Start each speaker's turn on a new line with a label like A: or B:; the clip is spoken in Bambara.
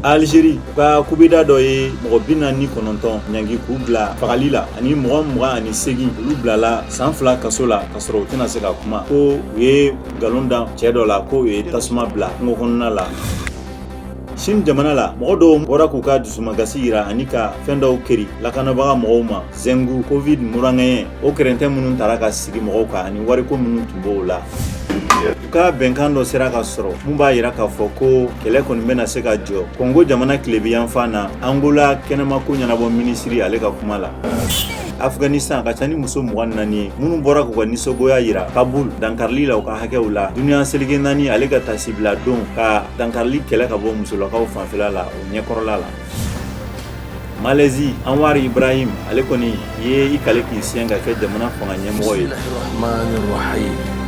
A: Algérie, u ka kubeda dɔ ye mɔgɔ 49 ɲangi k'u bila fagali la, ani mɔgɔ 28, olu bilala san 2 kaso la ka sɔrɔ u tɛna se ka kuma, ko u ye nkalon da cɛ dɔ la ko u ye tasuma bila kungo kɔnɔna la. Chine jamana la, mɔgɔ dɔw bɔra k'u ka dusumakasi yira ani ka fɛn dɔw keri lakanabaga mɔgɔw ma Zhengzhou, Covid muraŋɛɲɛ o kɛrɛntɛ minnu tara ka sigi mɔgɔw kan ani wariko minnu tun b'o la. U ka bɛnkan dɔ sera ka sɔrɔ mun b'a yira k'a fɔ ko kɛlɛ kɔni bɛna se ka jɔ Kongo jamana tilebiyanfan na. Angola kɛnɛmako ɲɛnabɔ minisiri, ale ka kuma la, Afghanistan, ka ca ni muso 24 ye minnu bɔra k'u ka nisɔngoya yira Kabul dankarili la u ka hakɛw la. Duniya seleke naani ale ka tasibila don ka dankarili kɛlɛ ka bɔ musolakaw fanfɛla la, o ɲɛkɔrɔla la. Malaisie, Anwar Ibrahim, ale kɔni ye i kale k'i siɲɛ ka kɛ jamana fanga ɲɛmɔgɔ ye.